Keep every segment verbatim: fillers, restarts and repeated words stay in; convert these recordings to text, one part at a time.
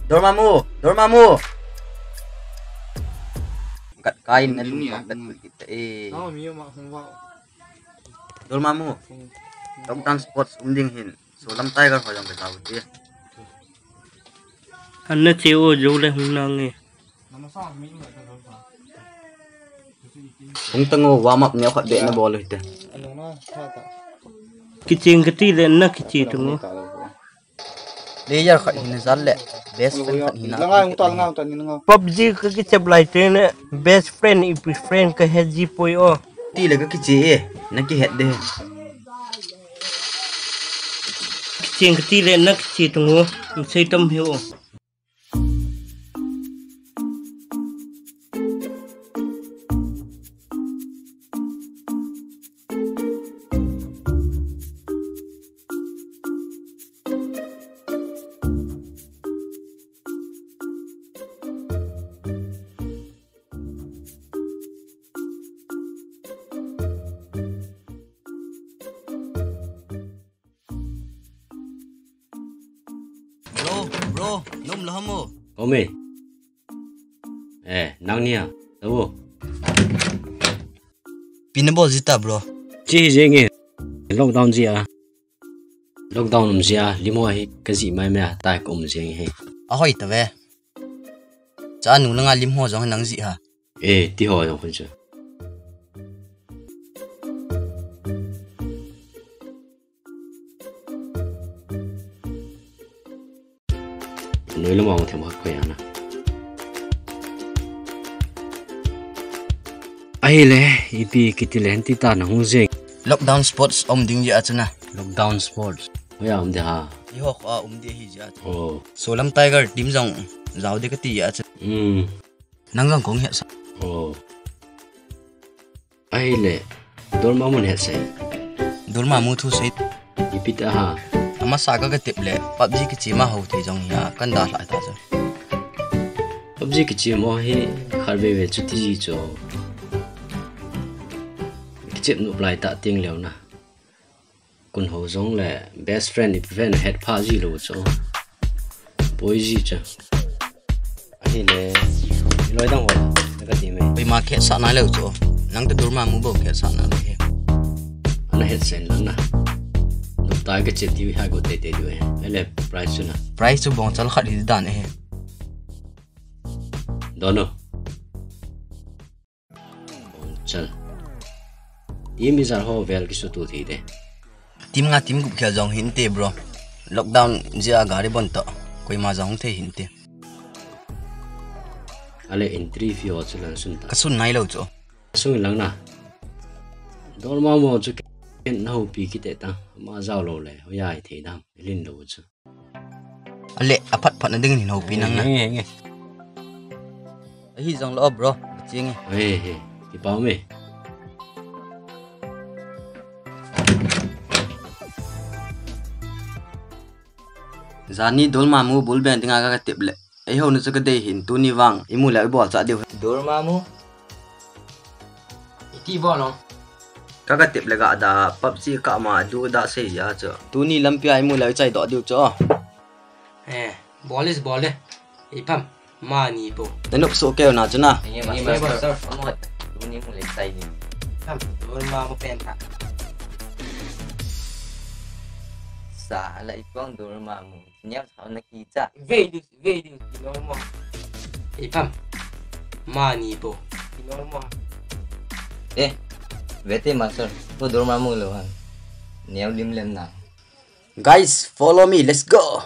Dormamu, Dormamu. Kat kain na tum pet kit e. Dormamu. Lockdown sports um ding hin. Solam Tiger ho jong ka jao ti. An na che o jo le hung nang e. Hung tango warm up neo khat be na bol hite. Kiching kati le na kichi tango. Player khat hin zal le best friend khat hin. PUBG ka kichep lai te ne best friend ipi friend ka he ji poi o. Ti le ka kichi e na ki het de. Kiching kati le na kichi tango. Sei tam he o. Bro, bro, nom la hamo. Ome. Eh, nang nia, tabo. Pina bol jita, bro. Chi hi jeng e. Lockdown jia. Lockdown um jia, lim ho hi ka ji mai mai a, tai ka um jeng hi. A hoi ta ve. Cha nu nanga lim ho jong nang ji ha. Eh, ti ho jong khun cha. Noi lama hung them khat koi ana. Ahile, ipi kiti le, henti ta na hung jeng. Lockdown sports um ding ji a chuna. Lockdown sports. Hoiya um de ha. I ho kho a um de hi ji a chuna. Oh. Solam Tiger team jong jao de kati ji a chuna. Hmm. Nang jong kong hesa. Oh. Ahile, Dormamu hesei. Dormamu thusei. Ipi ta ha. Amasa ka katep le, PUBG kichi ma ho thei jong hi a, kan da lai ta jong. PUBG kichi mo hi, kharve ve chu ti ji chu. Kichep nu lai ta ting leo na. Kun ho jong le best friend ipi ven het pha ji lo chu. Poi ji chu. Ahile, i loi dang ho la, na ka ti me. Poi ma khe sa na lo chu. Nang te Dormamu bo khe sa na lo he. Ana het sen lang na. Nop tai ka che ti ha go te te du he. Ele price chu na. Price chu bong chal khat hi dan he. Dono. Chal. Team ijat ho vel kisutu thei de. Team nga team gup khel jong hinte, bro. Lockdown jia gari bon to. Koima jong thei hinte. Ale entry fee ho chu lang sun ta. Ka sun nai lo chu. Sung lang na. Dormamu chu ken na ho pi kite ta. Ma jao lo le. Hoiya i thei dam. Lin lo chu. Ale, aphat phat na ding in houpi nang na. Nge, nge, nge. Ahi jong lo, bro. Ching e. He, he. Kipah me. Jani Dormamu bul ben dinga ka tep le. Ei ho nu chu ka dei hin, tuni vang, i mu le i bol cha diu. Dormamu. Iti bol long. Ka ka tep le ga da, PUBG ka ma du da sei ja chu. Tuni lampi a i mu le i chai doh diu chu. Eh, bol is bol le. I pam, ma ni po. Te nuk su keu na chu na. Nge, master. Nge, master. Amo, tuni mu le chai ni. Pam, Dormamu pen ta. Sa la i pang Dormamu. Niam sao na ki cha. Vei diu, vei diu, ki normal. Ei pam. Ma ni po. Ki normal. Eh, vete master. Ko Dormamu lo han. Niam lim lem na. Guys, follow me. Let's go.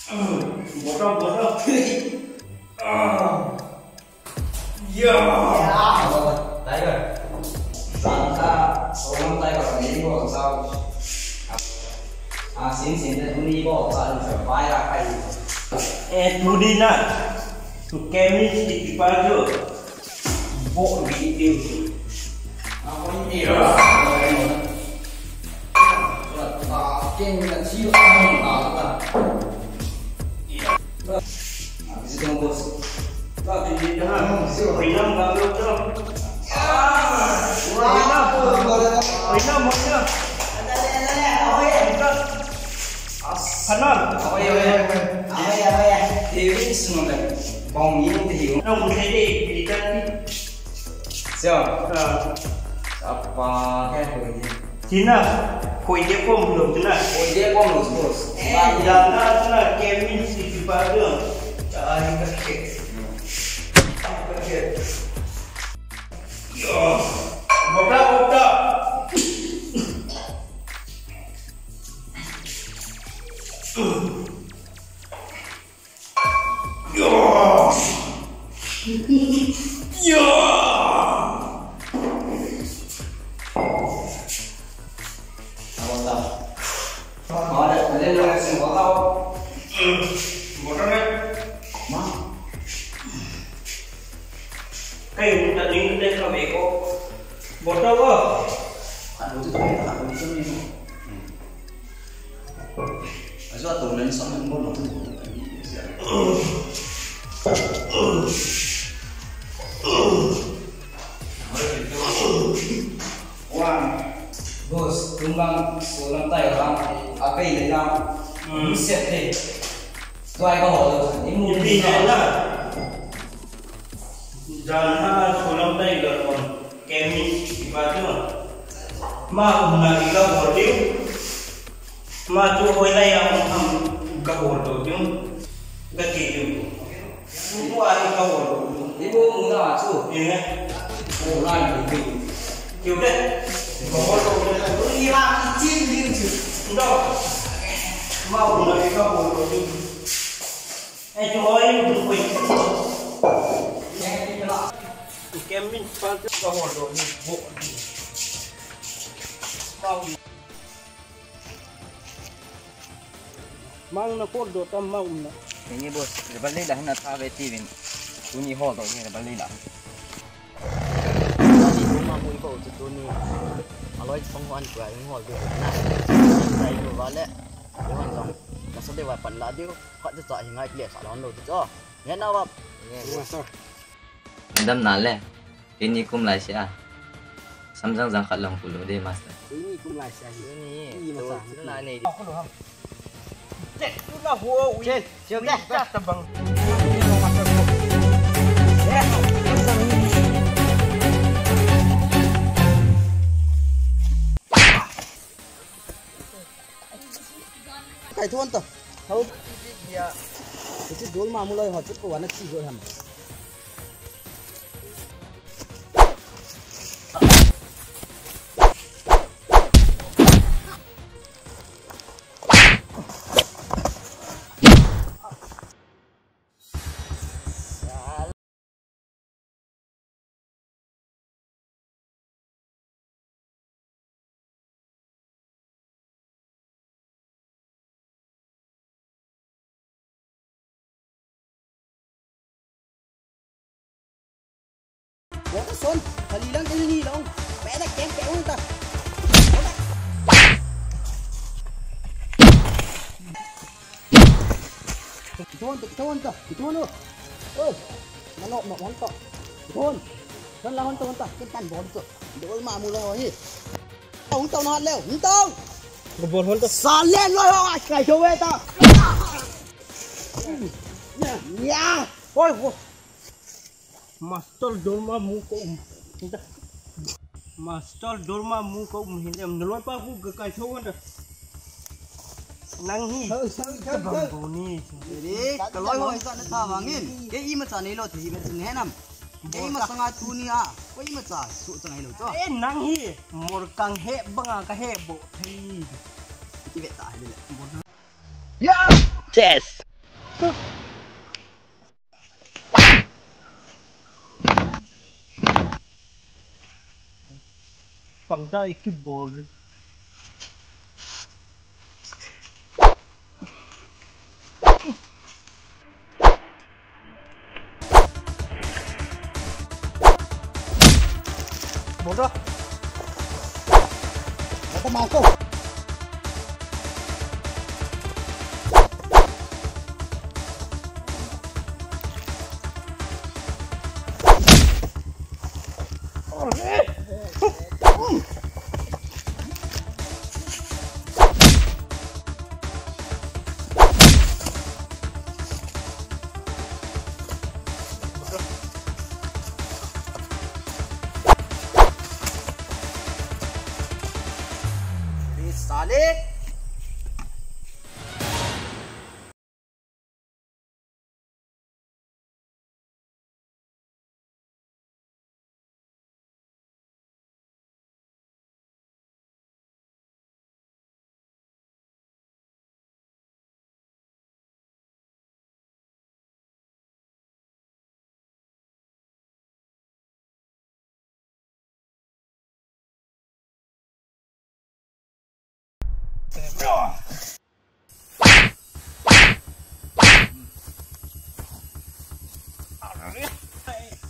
Bota, bota. Ah. Ya. Tiger. Santa, solam Tiger, ni bo sa. Ah, sin sin te ni bo sa, ni sa, bai ra kai. Eh, tuni na. Tu kemi si pa jo. Bo ni tiu. Ako ni tiu. Ken na si ta ta. Tina, koi dia kom lo tina. Koi dia kom lo, boss. Eh, ya na tina kemi si pa tu. Ai ka ke. Ka ke. Yo. Bota, bota. Ajo a tong nan sang nan bol lo tu. One. Boss, tumbang solam tai ram. Akai le ram. Hmm. Set de. Tuai ka ho lo. Ni mu ni na. Jan ha solam tai ga kon. Kemi, ipa tu. Ma umna i ka bol diu. Ma tu hoilai a um ham ka bol diu. Ka ti diu. Tu a i ka bol diu. Ibo umna chu. Eh. Umna ni diu. Diu de. Ka bol diu. Ni ma ki chin diu chu. Ndo. Ma umna i ka bol diu. Eh, tu hoi, tu hoi. Kemi, pa tu ka bol diu. Bo. Mang na kol do tam ma umna. Ni ni boss, rebel leader hina tha ve ti vin. Tuni hol do ni rebel leader. Ni ko ma mui ko tu tuni. Aloi song hon ko ai hol do na. Sai ko vale. Ko hon song. Ka sa de wa pan la diu. Khat cha hi ngai kle sa lon lo tu cho. Ni na wa. Ni na sa. Dam na le. Keini kum lai sia. Samjang jang khat lang pulu de master. Keini kum lai sia. Keini. Keini masa. Keini na nei. Aku lo ham. Cek tu na ho. Cek. Cek. Cek tabang. Kai thon ta. Hau. Hiche dol ma mu loi ho chu ko wana chi go ham. Bota son, kali lang kali ni long. Peda keng pe un ta. Kithon ta, kithon ta, kithon o. Oi, mano ma hon ta. Kithon. Hon la hon ta, hon ta. Kin tan bol to. Dol ma mu lo hi. Hung tau na leo, hung tau. Ka bol hon ta. Sa len lo ho, ai kai jo we ta. Ya. Oi, ho. Master Dolma mu ko um. Master Dolma mu ko um hin em. Naloi pa ku ka kai tho wanda. Nang hi. Ka bang bo ni. Re, ka loi ho sa na tha wangin. Ke imacha nei lo thi me tin he nam. Ke imacha nga tuni a. Ko imacha su cha ngai lo to. Eh, nang hi. Mor kang he banga ka he bo thei. Ki ve ta hi le. Ya! Yes! Pangdai kibol. Bol ra. Bata mako. साले।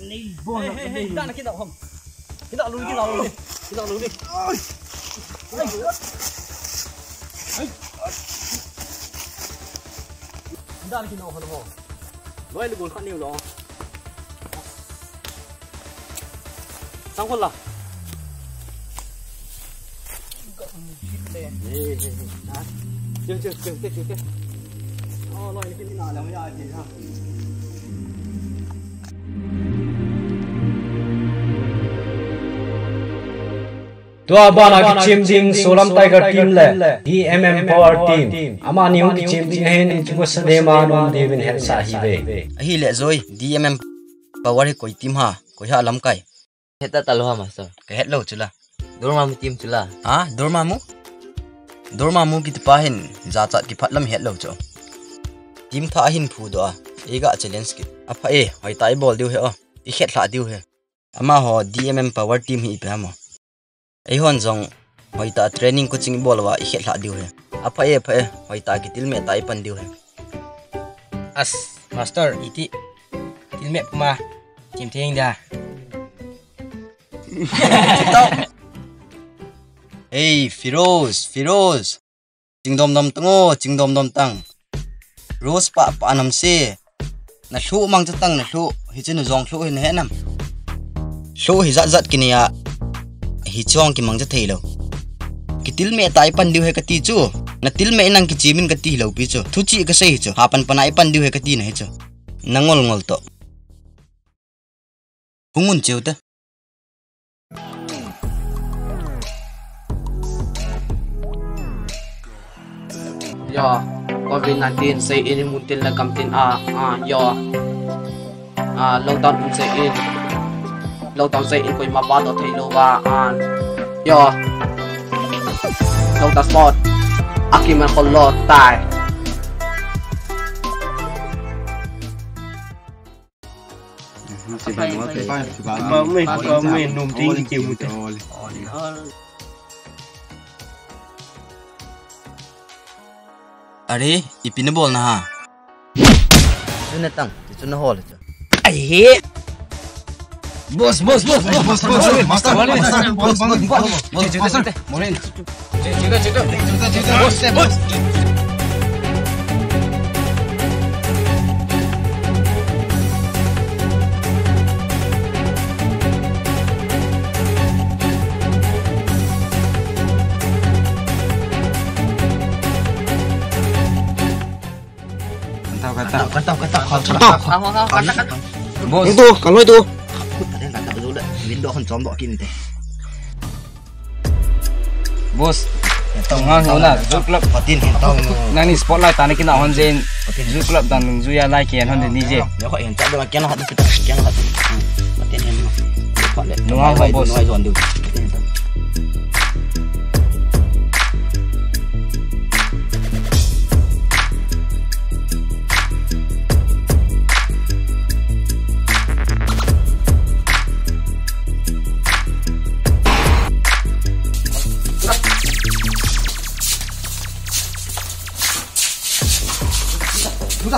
Hey, hey, hey, hey, dana kina hom. Kina lu, kina lu, kina lu. Dana kina hom. Loi lu gon khat niu lo. Sang khol la. Tua bana kichem ding Solam Tiger team le D M M Power team. Amani hung kichem ding ahin, hiche chu stadium a nom diuvin hetsah hiuve. Ahile joi, D M M Power hi koi team ham, koi ham lamkai. Heta talou ham, master. Kahet lou chu la. Dormammu team chu la. Ha? Dormammu? Dormammu kiti pa hin jachat kiphat lam het lou chu. Team thah ahin phudoh a, eiga challenge kit. Apha e, hoitah a ibol diu ahi o. Ikhet lhah diu ahi. Amaho D M M Power team hi ipi ham o. Eihon jong hoitah a training coaching ibol uva ikhet lhah diu ahi. Apha e, apha e, hoitah a kitilmeh tah a ipan diu ahi. As, master, iti tilmeh puma. Kim theng dia. Hey, Firoz, Firoz. Chingdom dom tang o, chingdom dom tang. Rose pa, pa nam se. Nalhu mangcha tang nalhu. Hiche nu jong lhu hi nahe nam. Lhu hi jat jat kinei a. Hiche jong kimangcha thei lou. Kitilmeh tah a ipan diu ahi kati chu. Natilmeh in nang kichemin kati lou pi chu. Thuchih kasei hi chu. Hapan pan a ipan diu ahi kati nahi chu. Nangol ngol toh. Hung un cheu te. Yo, covid nineteen sei in, mun tin le gam tin a, a, yo. A, lockdown um sei in. Lockdown sei in koima vahdoh thei lou va, a, yo. Lockdown sport. Akiman khol lou tai. Are, ipi nabol na ha? Chu natang, chu nahol chu. Ai he. Boss, boss, boss, boss, boss, boss, master, boss, boss, boss, boss, boss, master. Morin. Boss, boss. Kan tao, kan tao. Kan tao, kan tao, kan tao. Kan tao. Boss. Kan tao, kan tao. Khut ka den kan tao du le. Window kan chom doh kin te. Boss. Tao ngang ho na, Zoo Club. Patin, tao. Nang ni spotlight tana kina hon jeng. Zoo Club dan jui a lai kian hon ni je. Yo ko en ta do kian ha, kian ha. Patin hem. Nunga ho, boss. Nunga zon du. Patin hem. He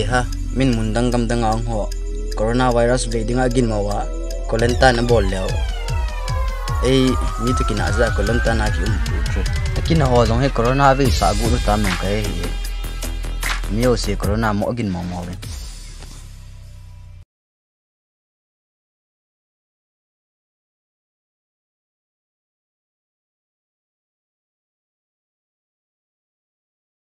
ha, min mun dang gam dang a hung ho. Coronavirus ve dinga gin mo wa. Quarantine a bol leo. Ei, mi tu kina ja quarantine a ki um tu tu. Kina ho jong he corona ve sa gu lu tam nong kai he. Mi o se corona mo gin mo mo ve.